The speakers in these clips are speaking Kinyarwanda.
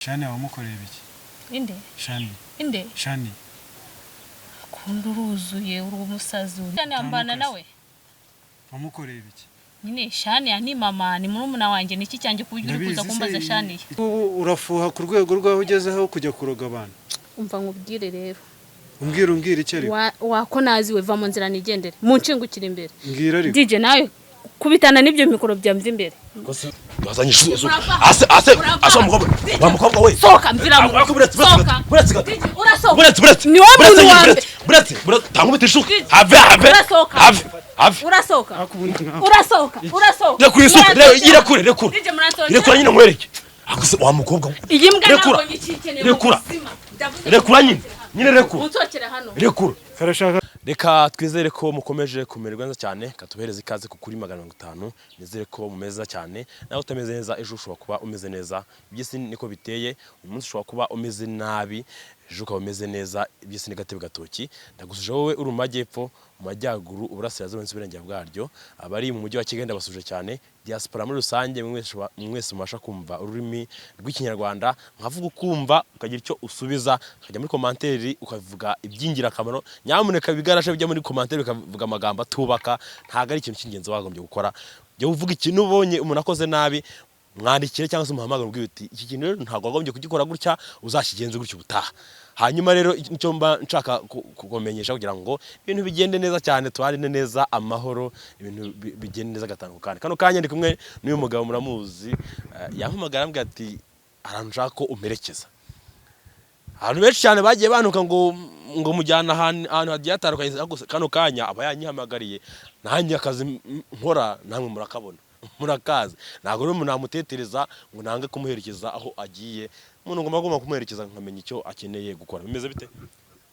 Shani wamukoreye ibiki? Inde? Shani. Inde? Shani. Akunda uruzuye, uri umusazi uri. Shani ambana nawe. Wamukoreye ibiki? Nyine Shani ni mama, ni murumuna wanjye, niki cyanjye ku buryo uri kuza kumbaza Shani? Ubu urafuha ku rwego rw'aho ugezeho kujya kuroga abantu. Umva nkubwire rero. Umbwira, umbwira icyo ariko. Wako nazi we, va mu nzira nigendere. Munshingukire imbere. Mbwira ariko. DJ nawe kubitana n'ibyo mikoro byamva imbere. Wazanye isuka. Ase ase ase, wa mukobwa we. Sohoka mvira mu. Ariko buretse, Sohoka. buretse gato. DJ, urasohoka. Buretse, buretse. Ni wowe Buretse muntu nyine, wa mbere. buretse, buretse, buretse, tangubita isuka. DJ. Have, have. Urasohoka. Have, have. Urasohoka. Akubundi nkawe. Urasohoka. Urasohoka. Rekura isuka, Muransohokera. irekure, rekura. DJ, muransohokera. Rekura nyine nkwereke. Akuse wa mukobwa we. Iyi mbwa Rekura. ntabwo nyikikeneye mu Rekura. buzima. Ndavuze Rekura nyine. Nyine rekura. Munsohokere hano. Rekura. Karashaka. Reka twizere ko mukomeje kumererwa neza cyane, katubereze ikaze ku kuri 500. Nizere ko mumeze cyane. Nawe utameze neza, ejo ushobora kuba umeze neza. Iby'isi niko biteye. Uyu munsi ushobora kuba umeze nabi, ejo ukaba umeze neza. Iby'isi ni gatebe gatoki. Ndagusuje wowe uri mu majyepfo, mu majyaruguru, uburasirazuba ndetse n'uburengerazuba bwaryo. Abari mu mujyi wa Kigali ndabasuje cyane. Diaspora muri rusange, mwese mwese mubasha kumva ururimi rw'Ikinyarwanda, nkavuga ukumva, ukagira icyo usubiza, ukajya muri commentaire ukavuga iby'ingirakamaro. Nyamuneka ibigarasha bijya muri commentaire bikavuga amagambo atubaka, ntabwo ari ikintu cy'ingenzi wagombye gukora. Jya uvuga ikintu ubonye umuntu akoze nabi, mwandikire cyangwa se umuhamagare, ubwire uti: "Iki kintu rero ntabwo wagombye kugikora gutya, uzakigenze gutya ubutaha." Hanyuma rero icyo mba nshaka kukumenyesha kugira ngo ibintu bigende neza cyane, tuharine neza amahoro, ibintu bigende neza gatanu ku kandi. Kano kanya ndi kumwe n'uyu mugabo muramuzi, yampamagara ambwira ati: "Ahantu nshaka ko umperekeza." Abantu benshi cyane bagiye banuka ngo mujyana ahantu hagiye hatandukanye, ariko kano kanya aba yanyihamagariye. Nanjye akazi nkora namwe murakabona, murakazi. Ntabwo rero umuntu namutetereza ngo nange kumuherekeza aho agiye. Umuntu ngomba agomba kumuherekeza nkamenya icyo akeneye gukora. Bimeze bite?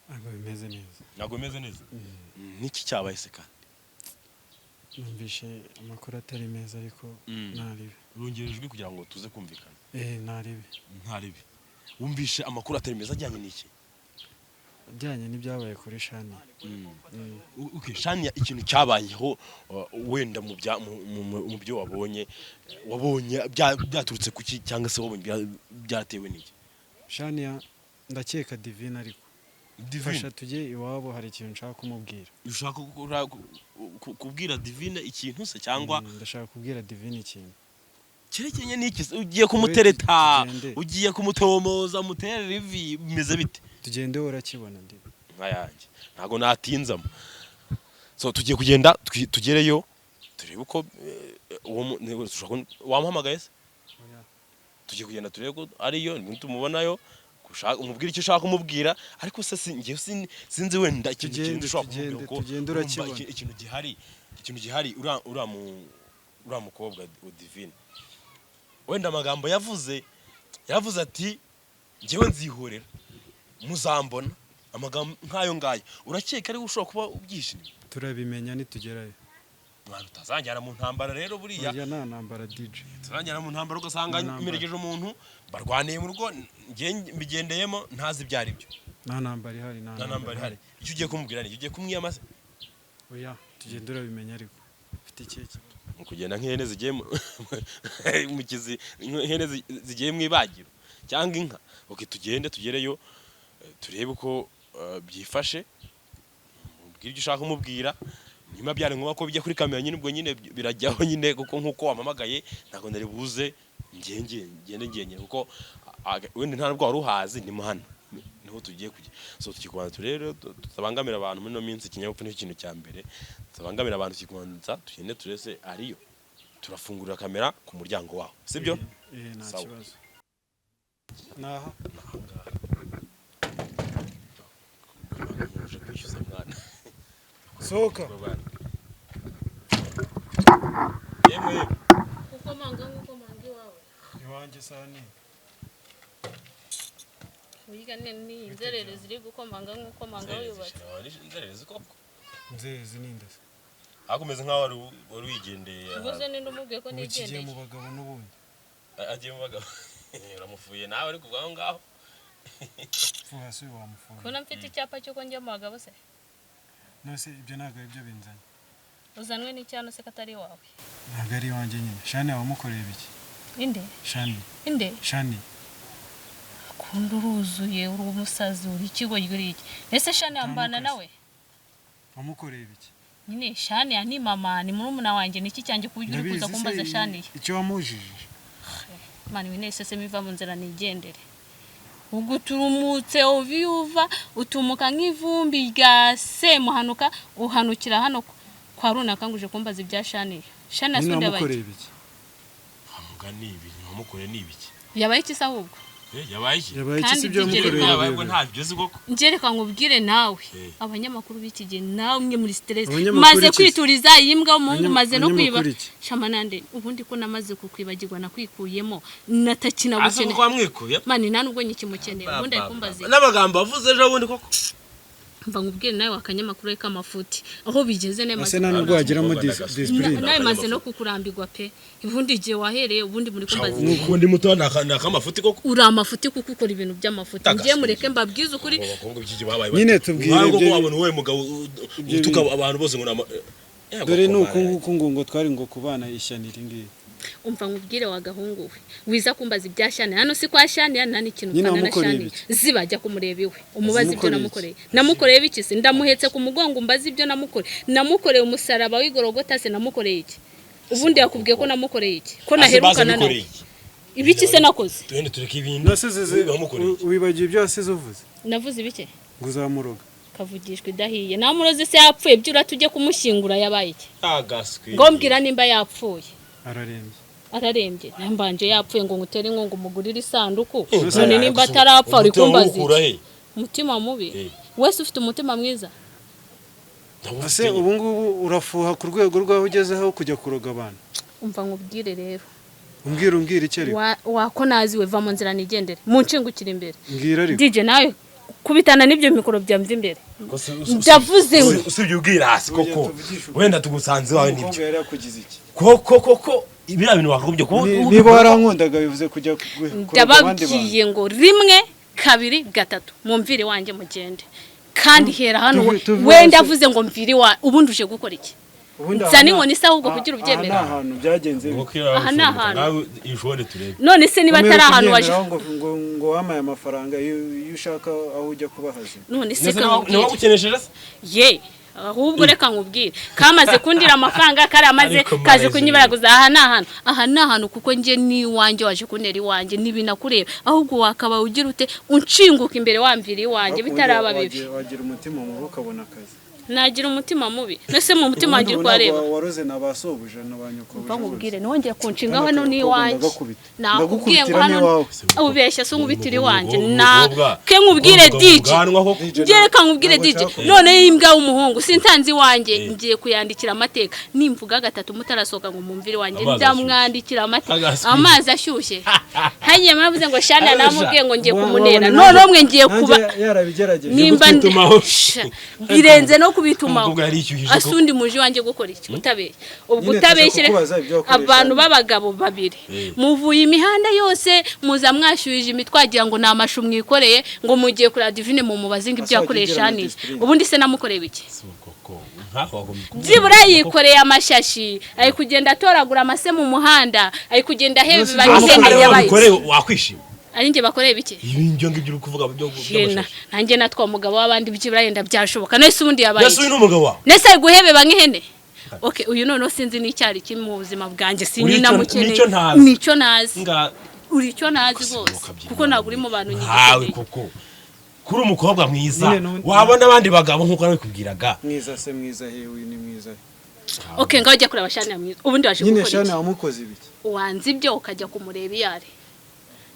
Ntabwo bimeze neza. Ntabwo bimeze neza? Niki cyabaye se kandi? Numvishe amakuru atari meza, ariko ntaribi. Urongera ijwi kugira ngo tuze kumvikana. Eh, ntaribi. Ntaribi. Wumvishe amakuru atari meza ajyanye n'iki? Ajyanye n'ibyabaye kuri Shani. Okay, Shania, ikintu cyabayeho, wenda mu byo wabonye byaturutse kuki, cyangwa se wabonye byatewe n'iki? Shani ndakeka Divine, ariko fasha tujye iwabo, hari ikintu nshaka kumubwira. Ushaka kubwira Divine ikintu se cyangwa? Ndashaka kubwira Divine ikintu. Cyerekeranye n'iki se? Ugiye kumutereta? Tugende. Ugiye kumutomoza, muterera ivi, bimeze bite? Tugende, urakibona ndi. Nka yanjye ntabwo natinzamo. So tugiye kugenda tugereyo turebe uko uwo wamuhamagaye se? Tugiye kugenda turebe ko ariyo nitumubonayo umubwire icyo ushaka kumubwira. Ariko se njyewe sinzi wenda ikintu Tugende, kindi ushobora tugende, kumubwira, kuko tugende, urumva urakibona. Ikintu gihari, uriya mukobwa wa Divine, wenda amagambo yavuze, yavuze ati: "Njyewe nzihorera, muzambona." Amagambo nk'ayo ngayo, urakeka ariwe ushobora kuba ubyishimiye? Turabimenya nitugerayo. Mwana, utazanjyana mu ntambara rero buriya. Oya, nta ntambara, DJ. Tuzanjyana mu ntambara ugasanga Nta ntambara. mperekeje umuntu barwaniye mu rugo, njye mbigendeyemo ntazi ibyo ari byo. Nta ntambara ihari, nta. Nta ntambara ihari. Icyo ugiye kumubwira ni ugiye kumwiyama se? Oya, tugende urabimenya. Ariko ufite ikihe kibazo? Mu kugenda nk'ihene zigiye mu kizi, nk'ihene zigiye mu ibagiro cyangwa inka. Okay, tugende tugereyo, turebe uko byifashe, ubwire ibyo ushaka kumubwira. Niba byari ngombwa ko bijya kuri kamera nyine, ubwo nyine birajyaho nyine, kuko nk'uko wampamagaye ntabwo nari buze ngende ngiye, kuko wenda nta nubwo wari uhazi. Ni hano niho tugiye kujya. So tugiye kubanza turebe tutabangamira abantu muri ino minsi. Ikinyabupfura nicyo kintu cya mbere. Tutabangamira abantu, tugiye kubanza tugende turese ariyo. Turafungurira kamera ku muryango waho, sibyo? Eh, nta Sawa. kibazo. Naha. Uje kwishyuza mwana? Sohoka. Yemwe yemwe. Ukomanga nk'ukomanga iwawe. Iwanjye sani. Wiga ni inzerere ziri gukomanga nk'ukomanga aho yubatse. Inzererezi koko? Inzererezi ni indase? Ariko umeze nkaho wari wigendeye. Ubuze ninde umubwiye ko Ubu kigiye nigendeye? mu bagabo n'ubundi. Agiye mu bagabo, uramufuye nawe ariko ubwo aho ngaho. Fuha si wamufunga. Kubona mfite icyapa cy'uko njya mu bagabo se? Nose ibyo ntabwo ari byo binzanye. Uzanwe n'icyano se ko atari iwawe? Ntabwo ari iwanjye nyine. Shani wamukoreye ibiki? Inde? Shani. Inde? Shani. Kundi uruzuye, uri umusazi, uri ikigoryi, uri iki? Ese Shani yambana nawe? Wamukoreye ibiki? Nyine Shani ni mama, ni murumuna wanjye, ni iki cyanjye ku buryo uri kuza Ndabizi kumbaza se Shani? Icyo wamujijije? Mani winese se, miva mu nzira nigendere. Ubwo uturumutse uva utumuka nk'ivumbi rya Semuhanuka, uhanukira hano kwa runaka ngo uje kumbaza ibya Shani. Shani Nyine asundi yabaye wamukoreye iki? ibiki? Mugani ibi wamukoreye ni ibiki? Yabaye iki se ahubwo? Yabaye iki? Yabaye iki Kandi se ibyo byigere wamukoreye? Yabaye ubwo Yabaye. ntabyo uzi koko. Njye reka nkubwire nawe, Eh. abanyamakuru b'iki gihe namwe muri stress. Abanyamakuru Maze iki se? kwituriza iyi mbwa w'umuhungu, maze no kwiba. Abanyamakuru iki? Shamanande, ubundi ko namaze kukwibagirwa, nakwikuyemo natakina Ase bukene. kuko wamwikuye. Mani, nta nubwo nyikimukeneye. Ubundi ari kumbaza iki? N'amagambo avuze ejo bundi koko. Mva nkubwire nawe, akanyamakuru k'amafuti aho bigeze Ase nemaze nta nubwo wagiramo Umukobwa disipurine. nawe maze no kukurambirwa pe. Ubundi igihe wahereye, ubundi muri kumbaza iki? Ubundi muto ni akamafuti koko. Uri amafuti kuko ukora ibintu by'amafuti. Tagasi. Njye mureke mbabwize ukuri. Abo bakobwa b'iki gihe babaye Nyine bate? tubwire Nkawe koko ibyo- wabona uwuhe mugabo ibyo utuka bintu. abantu bose ngo ni ama Dore ni uku nguku ngo twari ngo kubana ishyano iri ngiri. Umva nkubwire wa gahungu we, wiza kumbaza ibya Shani hano si kwa Shani, nta n'ikintu Nyine upfana na wamukoreye Shani. ibiki? Ziba, jya kumureba iwe umubaze ibyo Wamukoreye namukoreye. Namukoreye ibiki se? Ndamuhetse ku mugongo umbaze ibyo namukoreye. Namukoreye umusaraba w'igorogota se? Namukoreye iki? Ubundi yakubwiye ko namukoreye iki, ko naherukana nawe? Ibiki se nakoze? Tugende tureke ibintu. Nasize Wamukoreye iki? wibagiwe ibyo wasize uvuze? Navuze ibiki? Ngo uzamuroga. Kavugishwa idahiye. Namuroze se yapfuye? Byura tujye kumushyingura, yabaye iki? Agaswi. Ngo mbwira nimba yapfuye. Ararembye. Ararembye? Nambanje yapfuye ngo ngutere inkunga umugurire isanduku. Eh, None nimba atarapfa uri umutima kumbaza iki? uwukura he? Umutima mubi? Eh. Wese ufite umutima mwiza? Ase ubu ngubu urafuha ku rwego rw'aho ugezeho kujya kuroga abantu? Umva nkubwire rero. Umbwira icyo ariko. Wako nazi we, va mu nzira nigendere, mu nshingukire imbere. Mbwira ariko. DJ, nawe kubitana n'ibyo mikoro byamva imbere. Ndavuze ngo- Usibye ubwirasi koko. Oya, tuvugishe ukuri. Wenda tugusanze iwawe Umukobwa nibyo. yari yakugize iki? Koko koko biriya bintu wakagombye kuba Niba warankundaga bivuze kujya kuroga abandi bantu? Ndababwiye ngo rimwe, kabiri, gatatu, mumvire iwanjye mugende. Kandi hera hano. Wenda avuze ngo mvire iwawe, ubundi uje gukora iki? Ubundi aha Nzana inkoni se ahubwo kugira ubyemere? Aha ni ahantu byagenze bite? Aha ni ahantu. Nawe ishobore turebe. None se niba atari ahantu waje Umeruka kubyemeraho ngo wampaye amafaranga iyo ushaka aho ujya kuba hazima. None se Niba kamubwire wagukenesheje se? Ye, ahubwo reka nkubwire, kamaze kundira amafaranga kari amaze Ariko kaje mareze. kunyibaraguza. Aha ni ahantu, aha ni ahantu kuko njye n'iwanjye waje kuntera iwanjye ntibinakureba. Ahubwo wakaba ugira ute unshinguka imbere wamvira iwanjye Ariko ubundi bitaraba bibi. Wagira umutima mubi ukabona akazi. Nagira umutima mubi nese mu mutima wanjye Ubundi uri kuhareba? ntabwo waroze na ba sobuja na ba nyoko. Mva nkubwire, ntiwongeye kunshinga hano n'iwanjye. Ndagakubita. Nakubwiye ngo Ndagukubitira hano n'iwawe. ubeshya se unkubitira iwanjye? Umukobwa- Na ke nkubwire umukobwa DJ. ubwanwa koko. DJ, Njye reka nkubwire ntabwo DJ. nshaka kumenya. None imbwa w'umuhungu sinsanze iwanjye, ngiye kuyandikira amateka. Nimvuga gatatu mutarasohoka ngo mumvire iwanjye, Amazi ndamwandikira amateka. Agaswi. Amazi ashyushye hagiye mwavuze ngo Shana namubwiye ngo ngiye kumunera. Wabona None mwe ngiye nanjye kuba yarabigerageje. nimba Kubitumaho. Sha, birenze no kubitumaho. Umukobwa yarishyuhije koko. Asundi muje iwanjye gukora iki utabeshya ubwo? Nyine tuza Utabeshyire kukubaza ibyo wakoresha. abantu b'abagabo babiri Eh. muvuye imihanda yose muza mwashyuhije imitwe, wagira ngo ni amashu mwikoreye, ngo mugiye kureba Divine mumubaze ngo ibyo Asa yakoresha wagira ni iki. discipline. Ubundi se namukoreye iki? Si koko, nkaho wagombye kuba- Byibura yikoreye amashashi, ari kugenda atoragura amase mu muhanda, ari kugenda aheba None se nk'ihene. Ari wowe Yabaye wabikoreye wakwishima? Ari njye bakoreye bike? Ibi ngibyo ngibyo uri kuvuga byo Jena, nanjye natwa umugabo w'abandi byibura yenda byashoboka. Nese ubundi yabaye Yesu, uyu iki? ni umugabo wawe? Nese ari guhebeba nk'ihene? Okay, uyu noneho sinzi n'icyari kiri mu buzima bwanjye, sininamukeneye. Nicyo ntazi. Nicyo nazi. Nga Uri icyo nazi rwose, kuko ntabwo uri mu bantu nkawe nyigikeneye. koko kuri umukobwa mwiza Nyine wabona abandi bagabo nk'uko nabikubwiraga. Mwiza se mwiza he? Uyu ni mwiza he? Okay, ngaho ujya kureba Shani mwiza. Ubundi waje Nyine gukora Shani iki? wamukoze ibiki? Wanze ibyo ukajya kumureba iyo ari.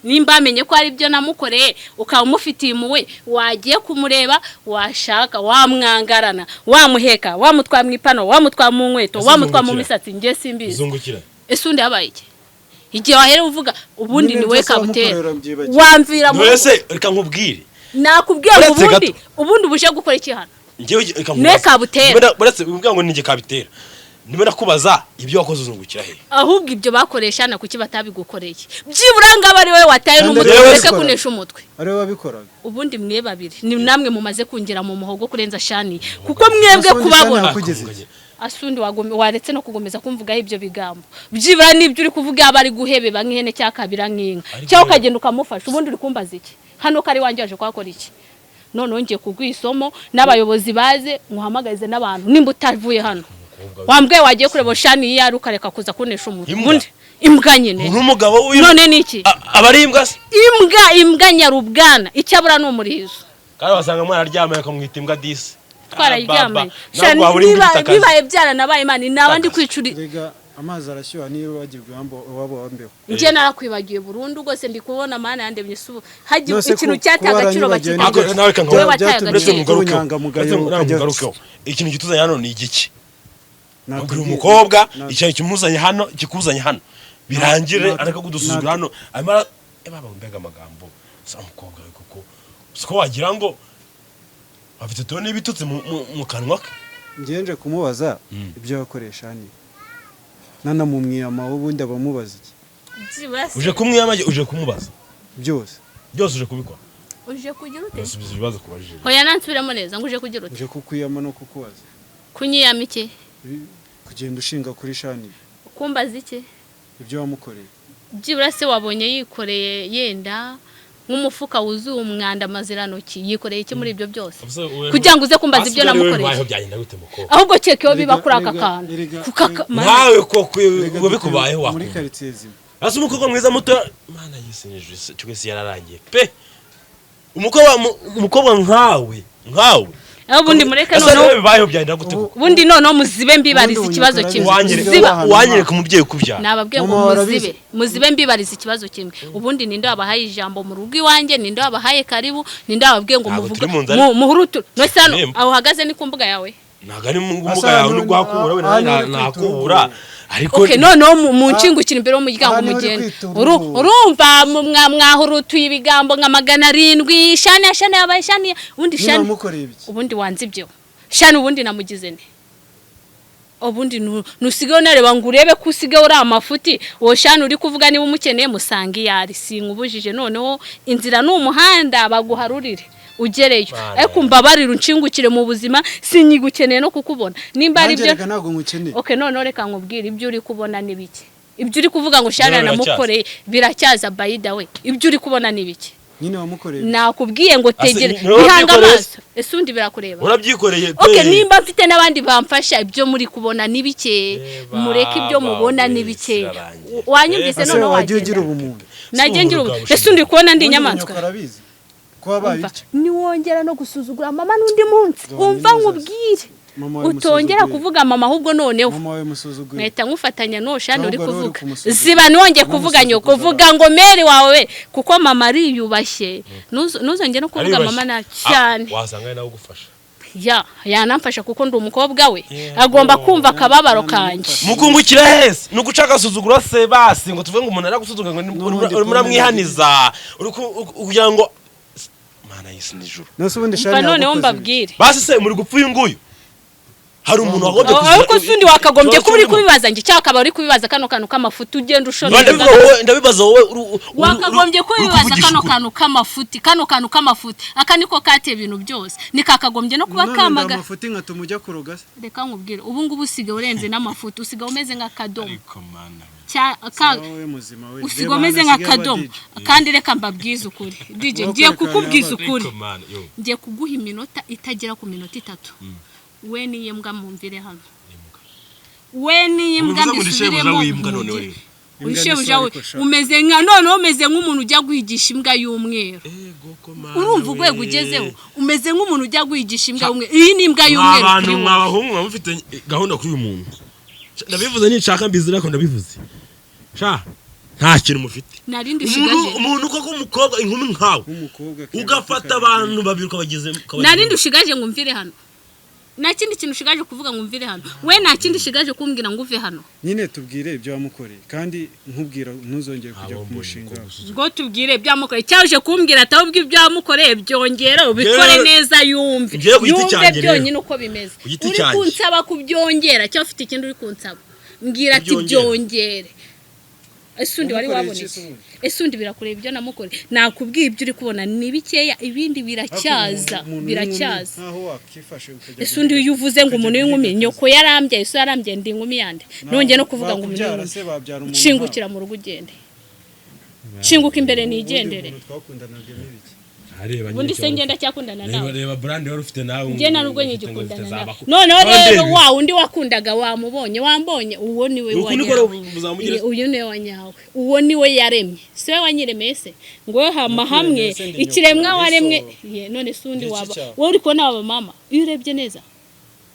Nimba amenye ko ari ibyo namukoreye ukaba umufitiye impuhwe, wagiye kumureba. Washaka wamwangarana, wamuheka, wamutwara mu ipantaro, wamutwara mu nkweto, Ese wamutwara mu uzungukira? misatsi, njye simbizi. Uzungukira. Ese undi yabaye iki igihe wahereye uvuga ubundi Nyine ni we byose kabutera? wamukorera urabyibagiwe. Wamvira mu Wese reka nkubwire. Nakubwiye ngo Uretse ubundi gato. ubundi ubuje gukora iki hano? Njyewe reka Ne nkubaze. kabutera. Uretse umbwira ngo ninjye kabitera, niba nakubaza ibyo wakoze uzungukira he? Ahubwo ibyo bakoresha na kuki batabigukoreye? Byibura ngaba ari wowe wataye Kandi n'umutwe, ari wowe ureke wabikoraga. kunesha umutwe. Ariwe wabikoraga. Ubundi mwe babiri ni namwe mumaze kungera mu muhogo kurenza Shani, kuko mwebwe Asundi kubabona Shani yakugize iki? Asundi waretse no kugomeza kumvugaho ibyo bigambo. Byibura n'ibyo uri kuvuga yaba ari guhebeba nk'ihene cyangwa kabira nk'inka, Ariko cyangwa rero- ukagenda ukamufasha. Ubundi uri kumbaza iki? Hano kari wanjye waje kuhakora iki? Noneho ngiye kuguha isomo n'abayobozi baze, nkuhamagarize n'abantu nimba utavuye hano. Wambwiye wagiye kureba Shani iyo ari, ukareka kuza kunesha umutwe. Imbwa? Ubundi imbwa nyine. Umuntu w'umugabo w'imbwa. None ni iki? Aba ari imbwa se? Imbwa, imbwa nyarubwana, icyo abura ni umurizo. Kandi wasanga mwararyamanye akamwita imbwa disi. Twararyamanye. Ntabwo waba uri imbwa ifite akazi. Bibaye byaranabaye, Imana naba ndi kwicuri. Rega amazi arashyuha, niyo wagirwa iwabo wambeho. Njye narakwibagiwe burundu rwose, ndi kubona Mana yandemye isubu hagiye None se ikintu kuba cyataye agaciro waranyibagiwe bakita. Ariko nawe kanka Wowe wataye byatumye uretse agaciro. mugarukeho, ubunyangamugayo uretse nawe ukajya- mugarukeho, ikintu gituzanye hano ni igiki? Nakubwiye- Ubwira umukobwa ikintu kimuzanye hano, kikuzanye hano birangire, areka kudusuzugura hano. Arimo ara baba, mbega amagambo! Sa umukobwa we koko, siko wagira ngo afite tubone ibitutsi mu kanwa ke. Ngiye nje kumubaza ibyo yakoresha ni nanamumwiyama, ubundi abamubaza iki? Byibura se. Uje kumwiyama, uje kumubaza? Byose. Byose uje kubikora? Uje kugira ute? Urasubiza ibibazo kubajije. Hoya, nansubiramo neza ngo uje kugira ute? Nje kukwiyama no kukubaza. Kunyiyama iki? Kugenda ushinga kuri Shani. Kumbaza iki? Ibyo wamukoreye. Byibura se wabonye yikoreye yenda nk'umufuka wuzuye umwanda, amazirantoki, yikoreye iki muri ibyo byose kugira ngo uze kumbaza ibyo namukoreye? Byagenda gute, mukobwa? Ahubwo keka iyo biba kuri aka kantu Nkawe koko, Erega ubwo bikubayeho dutuye muri wakumva? karitsiye zimwe. Asa umukobwa mwiza muto, Mana yisinije cyose yararangiye pe. Umukobwa umukobwa nkawe. Aho ubundi mureke. Ese Noneho nawe bibayeho byagenda gute koko? ubundi noneho muzibe mbibariza Ubundi ikibazo ubunyakara kimwe. Wanyereka Ziba. wanyereka umubyeyi ukubyara. Nababwiye ngo Mama warabizi. muzibe, muzibe mbibariza ikibazo kimwe. Ubundi ninde wabahaye ijambo mu rugo iwanjye? Ninde wabahaye karibu? Ninde wababwiye ngo Ntabwo muvuge turi mu nzara. Muhurutu nose hano? Irembo. Aho uhagaze ni ku mbuga yawe? Ntabwo ari mu Asa mbuga yawe, hano nubwo hakubura we hano uri nakubura kwitura. Ariko Okay, noneho munshingukire imbere y'umuryango. Aha niho uri Mugende. kwitura ubu. Urumva mwahurutuye ibigambo nka 700. Shani ya Shani yabaye Shani ubundi Niba Shani wamukoreye ibiki? Ubundi wanze ibyo Shani, ubundi namugize nte? Ubundi nusigaye unareba ngo urebe ko usigaye uri amafuti. Uwo Shani uri kuvuga, niba umukeneye musanga iyo ari, sinkubujije. Noneho inzira ni umuhanda, baguharurire ugereyo. Bana. Ariko mbabarire unshingukire mu buzima, sinyigukeneye no kukubona nimba ari Nanjye byo. reka ntabwo nkukeneye. Okay, noneho reka nkubwire, ibyo uri kubona ni bike. Ibyo uri kuvuga ngo Shani Noneho namukoreye biracyaza. By the way, ibyo uri kubona ni bike. Nyine wamukoreye ibiki? Nakubwiye ngo Ase, tegere niwe bihanga wabyikoreye? amaso. Ese undi birakureba? Urabyikoreye pe. Okay, nimba mfite n'abandi bamfasha, ibyo muri kubona ni bike. Eba, Mureke, ibyo mubona ni bike. birarangiye. Wanyumvise? Ese Noneho wagiye ugira wagenda. ubumuntu? Najye ngira ubu. Ubu Ese undi kubona ndi Ubundi inyamaswa? nyoko arabizi ko wabaye Umva, iki? niwongera no gusuzugura mama n'undi munsi, Nzaba umva neza. nkubwire, Mama wawe utongera musuzuguye. kuvuga mama. Ahubwo noneho Mama wawe musuzuguye. mpita nkufatanya n'uwo Shani uri Ahubwo wari uri kuvuga. kumusuzugura. Ziba, ntiwongeye kuvuga nyoko, Unamusuzuguza. vuga ngo mère wawe, kuko mama ariyubashye. Ntuzongere no kuvuga Ariyubashye. mama na cyane. Ah, wasanga ari nawe ugufasha. Ya, yanamfasha kuko ndi umukobwa we. Yego. Agomba kumva akababaro kanjye. Mukungukira hese ni uguca agasuzuguro se? Basi ngo tuvuge ngo umuntu aragusuzugura ngo N'ubundi urimo uramwihaniza, uri kugira ngo Mana y'isi n'ijuru. Nose ubundi Umva Shani noneho yagukoze ibiki? mbabwire. Basi se muri gupfa uyu nguyu, hari umuntu wagombye Ariko kugira- se undi wakagombye kuba uri Ikibazo cy'undi kubibaza njye, cyangwa akaba uri kubibaza kano kantu k'amafuti ugenda ushora? Ndabivuga wowe, ndabibaza wowe Wakagombye uri kubibaza kuvugisha kano ukuri. kantu k'amafuti, kano kantu k'amafuti aka niko kateye ibintu byose, nikakagombye no kuba None kamaga. ndamafuti nkatuma ujya kuroga se? Reka nkubwire, ubu ngubu usigaye urenze n'amafuti, usigaye umeze nk'akadomo. Ariko Mana. Wowe muzima we. Usigaye Reba umeze ahantu hasigaye nk'akadomo. aba DJ. Kandi reka mbabwize ukuri, DJ, Wowe ngiye kwerekana kukubwiza yabaga. ukuri. Ariko Mana, yo. Ngiye kuguha iminota itagera ku minota 3, we n'iyi mbwa mumvire hano, we n'iyi mbwa. Ubivuze ngo ndi shebuja Mbisubiremo. w'imbwa noneho rero. Imbwa ni Ushebuja we so ariko sha. umeze nka, noneho umeze nk'umuntu ujya guhigisha imbwa y'umweru. Ego ko Mana Urumva we. urwego ugezeho? Umeze nk'umuntu ujya guhigisha imbwa y'umweru. Iyi ni imbwa y'umweru Mwa bantu kuri wowe. mwa bahungu muba mufite gahunda kuri uyu muntu. Ndabivuze ninshaka mbizira ko ndabivuze sha, nta kintu mufite. Narindi Umuntu ushigaje? umuntu koko, umukobwa, inkumi nkawe, Nk'umukobwa akenda ugafata tukajya- abantu babiri ukabageze Narindi ushigaje ngo umvire hano? Nta kindi kintu ushigaje kuvuga ngo umvire hano? We, nta kindi ushigaje kumbwira ngo uve hano? Nyine tubwire ibyo wamukoreye, kandi nkubwira ntuzongere kujya kumushinga. Ngo tubwire ibyamukoreye, cyangwa uje kumbwira atahubwo ibyo wamukoreye byongere ubikore Njyewe- neza yumve. Njyewe ku giti Yumve cyanjye rero. byonyine uko bimeze. Ku giti Uri cyanjye. kunsaba kubyongera cyangwa ufite ikindi uri kunsaba? Mbwira ati Kubyongera. byongere. Ese undi wari Wamukoreye wabona iki se iki? ubundi? Ese undi birakureba ibyo namukoreye? Nakubwiye, ibyo uri kubona ni bikeya, ibindi biracyaza. Umuntu w'inkumi Biracyaza. nkaho wakifashe ukajya Ese undi guhiga- iyo uvuze ngo umuntu ukajya w'inkumi, guhiga nyoko yarambyaye, so yarambyaye, ndi inkumi yande? akazi. Nongeye no kuvuga ngo umuntu Bakubyara w'inkumi. se babyara umuntu Nshingukira mu rugo ugende. Shinguka imbere nigendere. Ubundi umuntu twakundanaga n'ibiki? Areba nyine Ubundi se icyo ngenda cyakundana reba nawe? Reba brand wari ufite nawe. Njye nta nubwo ufite ngo nyigikundana ufite nawe. Noneho Noneho rero wa wundi wakundaga wamubonye, wambonye, uwo niwe Uku niko wanyawe. muzamugira. Uyu niwe wanyawe, uwo niwe yaremye, si we wanyiremeye se ngo we hama hamwe se ndi ikiremwa nyoko, waremwe iso. Ye, none se undi Ndi iki waba cyawe? wowe uri kubona waba mama iyo urebye neza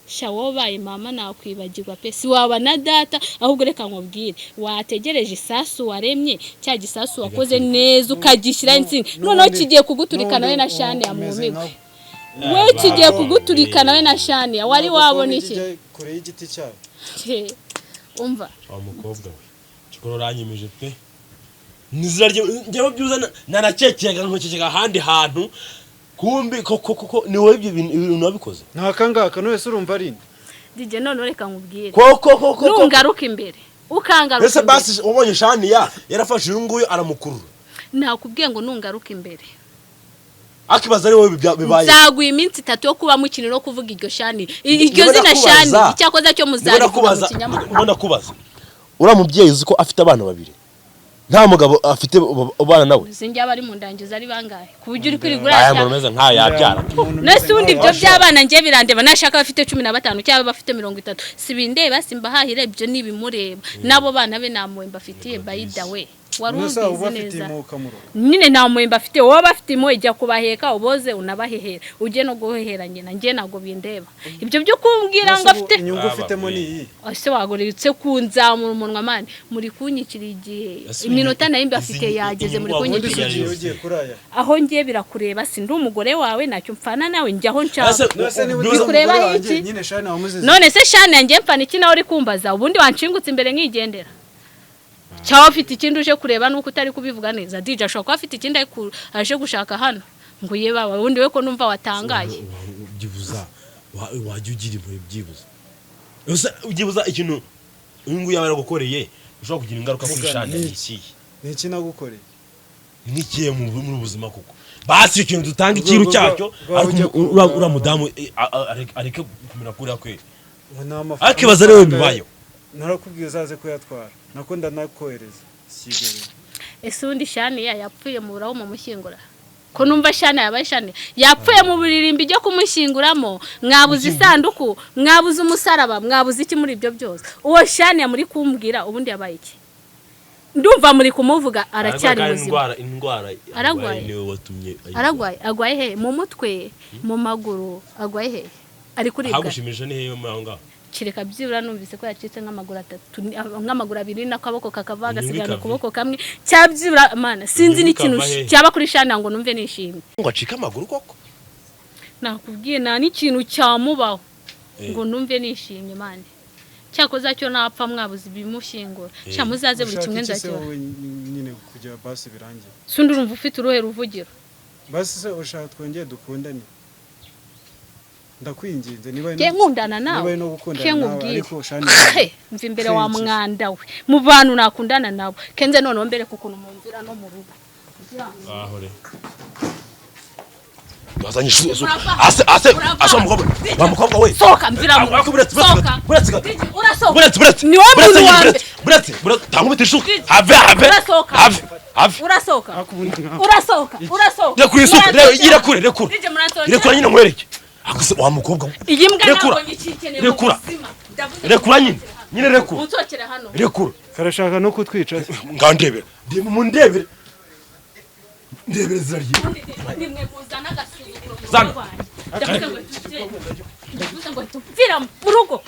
sha, wowe ubaye mama nakwibagirwa pe, si waba na data. Ahubwo reka nkubwire, wategereje isasu waremye, cya gisasu wakoze neza ukagishyiraho insinga, noneho kigiye kuguturika nawe na shani ya Umeze mwumigwe. nkawe. Wowe kigiye kuguturika nawe na shani ya wari wabona iki? Kijya kure y'igiti cyayo. Umva. Wa mukobwa we, cyokora uranyemeje pe, nizira rye njyewe byuza nanakekega nkokekega ahandi hantu, kumbi koko koko ni wowe ibyo bintu wabikoze. Nta kangaka none se urumva ari nde? DJ, none reka nkubwire. Koko koko koko. Nungaruka imbere, ukangaruka Ese imbere. basi wabonye Shaniya yarafashe uyu nguyu aramukurura. Nakubwiye ngo nungaruka imbere, Akibaza ari wowe bibaye. Nzaguha iminsi 3 yo kuba mukina no kuvuga iryo shani, iryo Niba zina shani. Icyakoza cyo Niba muzarivuga mu nakubaza kinyamakuru. Niba nakubaza, uriya mubyeyi uzi ko afite abana babiri, nta mugabo afite ubana nawe? Sinjye aba ari mu ndangizo ari bangahe ku buryo uri kwirigura? Aya muntu umeze nkayo yabyara. Umuntu Nese umeze ubundi nkawe ibyo by'abana njye birandeba? Nashaka bafite 15 cyangwa bafite 30, si bindeba, simbahahira, ibyo ni ibimureba. N'abo bana be nta mpuhwe mbafitiye. By the way, wari None se uba ubizi afite neza. impuhwe ukamuroga? Nyine nta mpuhwe mbafitiye. Wowe bafite impuhwe, jya kubaheka uboze unabahehera, ujye no guhehera nyina. Njye ntabwo bindeba ibyo byo kumbwira ngo None se ubu afite inyungu ufitemo ni iyi? Ese wagoretse kunzamura umunwa mani? Muri kunyikira igihe, Ese iminota nayo mbafite yageze muri inyungu Ubundi se kunyikira. ugiye ugiye kuri aya? Aho ngiye birakureba? Si ndi umugore wawe, ntacyo mpfana nawe, njya aho nshaka. Ese None se niba Biza- utari Bikureba umugore wanjye, iki? nyine shani wamuzize. None se shani yanjye mpfana iki nawe uri kumbaza? Ubundi wanshingutse imbere nkigendera, cyangwa afite ikindi uje kureba nuko utari kubivuga neza? DJ ashobora kuba afite ikindi aje gushaka hano ngo ye baba. Ubundi we ko numva watangaye? Byibuza wajya ugira impuhwe, byibuza. Ese byibuza ikintu uyu nguyu yaba yaragukoreye ushobora kugira ingaruka kuri Vuga, Shani ni ni iki? ikihe? Ni iki nagukoreye? Ni ikihe muri ubu buzima koko? Basi icyo kintu dutanga ikiru Urwego cyacyo, rwawe ariko ujya uriya mudamu areke kumera kuriya kweri. Ngo ni amafaranga. Akibaza rero bibayeho. Narakubwiye uzaze kuyatwara, nako ndanakohereza sigarira. Ese ubundi shani ya yapfuye mu buraho mumushyingura? Ko numva shani yabaye shani yapfuye mu buririmbi ryo kumushyinguramo, mwabuze isanduku, mwabuze umusaraba, mwabuze iki muri ibyo byose? Uwo shani ya muri kumbwira ubundi yabaye iki? Ndumva muri kumuvuga aracyari Arwaye muzima. Indwara Ararwaye? arwaye niwe watumye ayirwara. Aragwaye? Agwaye he? Mu mutwe, mu maguru, agwaye he? Ari kuribwa? Ahagushimisha ni hehe muri aho ngaho? Kereka byibura numvise ko yacitse nk'amaguru atatu, nk'amaguru abiri n'akaboko kakava, Inyungu agasigarana ikava. ukuboko kamwe, cyabyibura mana sinzi Inyungu n'ikintu ikava hehe? cyaba kuri shani ngo numve nishimye. Ngo acike amaguru koko? Nakubwiye nta n'ikintu cyamubaho ngo numve nishimye mane. Cyakoze cyo napfa mwabuze ibimushyingura, sha muzaze buri Ushaka kimwe iki se nzakibaha. wowe nyine kugira basi birangiye? Sundi urumva ufite uruhe ruvugiro? Basi se ushaka twongere dukundane? Ndakwinginze niba Njye nkundana nawe? Niba ari no gukundana Ke nawe, nkubwire. ariko shani He, mva imbere wa Kenshi. mwanda we. Mu bantu nakundana nabo kenze, noneho mbere kukuntu mumvira no mu rugo. Aho re wazanye isuka, ase ase ase, wa mukobwa, wa mukobwa we. Sohoka, mvira mu Ariko buretse, Sohoka. buretse gato. Urasohoka. Buretse, buretse. Ni wowe Buretse muntu nyine, wa mbere. buretse, buretse, buretse, tangubita ishuka, have, have. Urasohoka. Have, have. Urasohoka. Akubundi nkawe. Urasohoka, urasohoka. Rekura isuka. Muransohokera. Irekure, rekura. DJ, muransohokera. Rekura nyine nkwereke. Akuse wa mukobwa we. Iyi mbwa Rekura. ntabwo nyikikeneye mu Rekura. buzima. Ndavuze Rekura nyine, nyine rekura. munsohokere hano. Rekura. Karashaka no kutwica se. Ngaho ndebera, ndebe mu ndebere, ndebere zirarye. Nimwe muzana agasuzuguro mu Zana. rugo rwanjye. Ndavuze ngo tugende. Ndavuze ngo tupfira mu rugo.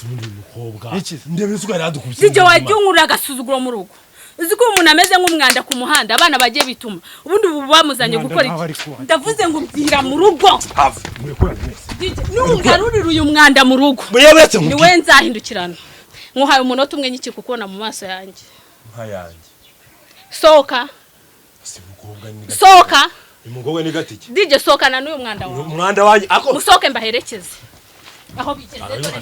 Undi mukobwa. Iki se? Ndebere isuka yaradukubise. DJ, wajya unkurira agasuzuguro mu rugo? Uzi ko umuntu ameze nk'umwanda ku muhanda, abana bagiye bituma. Ubundi ubu bamuzanye Umwanda gukora nawe iki? ari kuwajya. Ndavuze ngo mvira mu rugo. Have, murekura mwese. DJ, nungarurira uyu mwanda mu rugo, Muyabetse. ni Nkubwire. we nzahindukirana. Nkuhaye umunota umwe nyiki kukubona mu maso yanjye. Nka yanjye. Sohoka. Si mukobwa ni gatike. Sohoka. Umukobwa ni gatike. DJ, sohokana n'uyu mwanda wawe. Umwanda wanjye ako. Musohoke mbaherekeze aho bigeze, dore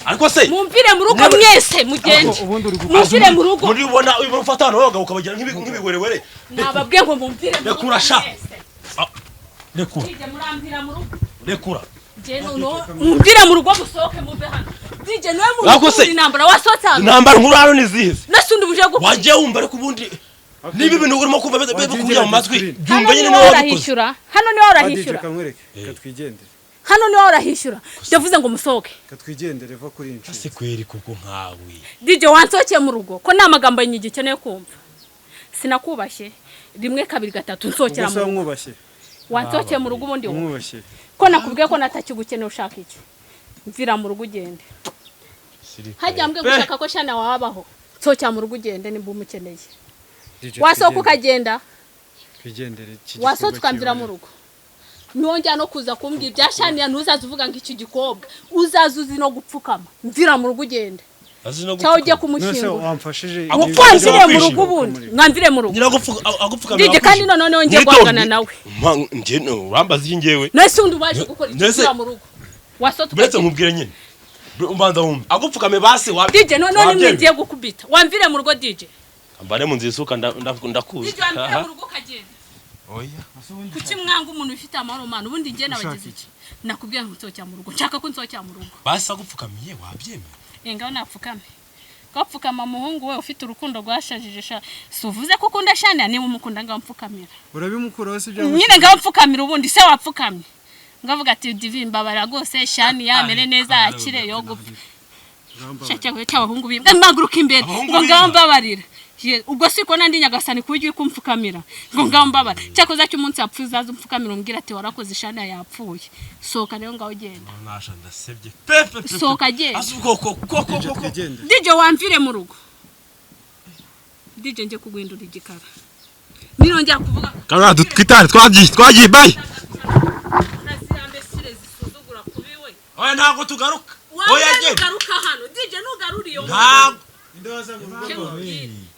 Ariko se mumvire mu rugo mwese, mugende. Ariko ubundi uri gukora. Mumvire mu rugo. Muri ubona uyu ufata hano abagabo ukabagira nk'ibigwerewere. Nababwiye ngo mumvire mu rugo Rekura sha. mwese. Ah, rekura. DJ, murambira mu rugo. Rekura. Je, noneho mumvire mu rugo, musohoke muve hano. DJ, niwe muntu Ariko se- ukunda intambara, wasohotse hano. Intambara nkuru hano ni zihe? Nese undi buje gukora? Wagiye wumva, ariko ubundi Niba ibintu urimo kumva bikujya mu matwi, Hano byumva Hano nyine niwe niwe wabikoze. urahishyura, hano niwe urahishyura. Kamwereke, katwigendere. Hano niwe urahishyura, ndavuze ngo musohoke. Katwigendere, va kuri inshi. Ese kweri kuko nkawe. DJ, wansohokeye mu rugo ko nta magambo nyigikeneye kumva. Sinakubashye rimwe, kabiri, gatatu, nsohokera Ubwo mu se rugo. wamwubashye? Wansohokeye mu rugo ubundi wowe. Wamwubashye? Ko nakubwiye ko natakigukeneye, ushaka iki? Mvira mu rugo ugende. Hajya mbwe gushaka ko shana wabaho, nsohokera mu rugo ugende nimba umukeneye. DJ, Wasohoka twigendere. ukagenda. Twigendere iki Wasohotse gikorwa ukamvira mu kibaye. rugo, nongera no kuza kumbwira ibya shaniya, ntuzaze uvuga ngo iki gikobwa, uzaze uzi no gupfukama. Mvira mu rugo ugende Azi no cyangwa ujye gupfukama. None se kumushyingura. wamfashije? Agupfa- Wamvire mu Kwishima. rugo ubundi, mwamvire mu rugo. Nyiragupfukamira. DJ, kandi noneho ngiye guhangana nawe. Njye urambaza iki njyewe? Nese undi waje gukora iki? Nese- Mvira mu rugo, wasohotse Uretse ukagenda. nkubwire nyine, umbanza wumve, agupfukame basi wa DJ, none wabyemera. ngiye gukubita. Wamvire mu rugo, DJ. Mbane mu nzu isuka ndakuzi. DJ, wamvire mu rugo ukagenda. Oya. Kuki mwanga umuntu ufite amahoro? Mana, ubundi njye nabagize iki? Nakubwiye ngo nsohokera mu rugo, nshaka ko nsohokera mu rugo. Basi agupfukamiye wabyemera? Ngaho napfukame. Gapfukama muhungu we ufite urukundo rwashajije sha. Si uvuze ko ukunda shana? Niba umukunda, ngaho mpfukamira. Urabimukuraho si ibyo? Nyine ngaho mpfukamira ubundi se wapfukamye, ngavuga ati: "Divi, mbabara rwose, shani yamere neza, akire yo gupfa." Cyangwa cy'abahungu b'imbwa, mpaguruka imbere. Abahungu Ngo ngaho b'imbwa. mbabarira. Ye, ubwo siko nandi nyagasani ku buryo uri kumfukamira ngo ngaho mbabarira. Cyakoze cy'umunsi yapfuye uzaza umfukamira umbwira ati: "Warakoze, shani yapfuye." Sohoka rero, ngaho ugenda. Nasha ndasebye pe pe pe. Sohoka agenda. Azi ubwoko koko koko. Twigendere. DJ, wamvire mu rugo. DJ, njye kuguhindura igikara nirongera kuvuga. Kamera twitare, twagiye, twagiye, bye. Ziriya zisuzugura kubi we. Oya, ntabwo tugaruka. Oya, Wambaye genda. ugaruka hano, DJ, nugarura iyo. Ntabwo.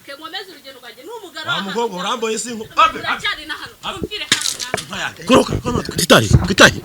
Kenkomeze urugendo rwanjye n'umugara. Wa mukobwa uramboye sinko. Uracyari na hano, umvire hano mwana. Kuruka, twitare, twitare.